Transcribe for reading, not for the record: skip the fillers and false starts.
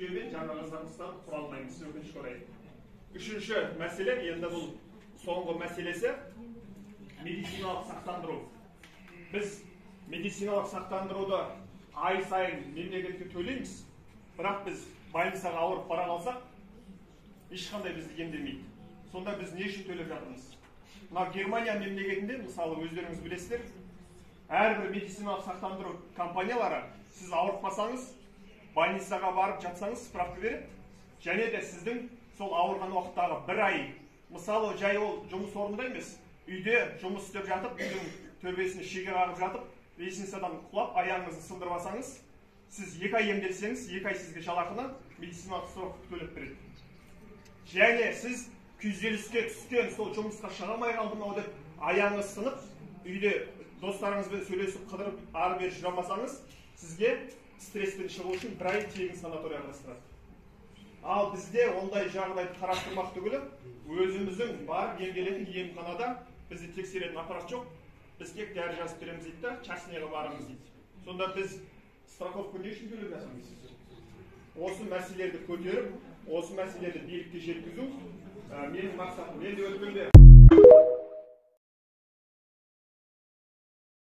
жүйемен Жаңа Қазақстан құра алмаймыз, өкінішке орай. Үшінші мәселе, енді бұл соңғы мәселесі, медициналық сақтандыру. Біз медициналық сақтандыруды ай сайын мемлекетке төлейміз, бірақ біз больницаға ауырып бара қалсақ, ешқандай бізді емдемейді. Сонда біз не үшін төлеп жатырмыз? Мына Германия мемлекетінде, мысалы, өздеріңіз білесіздер, әрбір медициналық сақтандыру компаниялары сіз ауырып қалсаңыз, больницаға барып жатсаңыз, справка береді, және де сіздің сол ауырған уақыттағы бір ай, мысалы, жай ол жұмыс орнында емес, үйде жұмыс істеп жатып, үйдің төбесіне шеге қағып жатып, лестницадан құлап, аяғыңызды сындырып алсаңыз, сіз 2 ай емделсеңіз, 2 ай сізге жалақыны медициналық страховка төлеп береді. Және сіз күйзеліске түскен, сол жұмысқа шыға алмай қалдым ау деп аяғыңыз сынып, үйде достарыңызбен сөйлесіп, қыдырып, ары бері жүре алмасаңыз, сізге стресстен шығу үшін бір ай тегін санатория қарастырады. Ал бізде ондай жағдайды қарастырмақ түгілі, өзіміздің барып емделетін емханада бізді тексеретін аппарат жоқ, біз тек дәрі жазып береміз дейді да, частныйға барыңыз дейді. Сонда біз страховка не үшін төлеп жатырмыз? Осы мәселелерді көтеріп, осы мәселелерді билікке жеткізу менің мақсатым. Мен де өткенде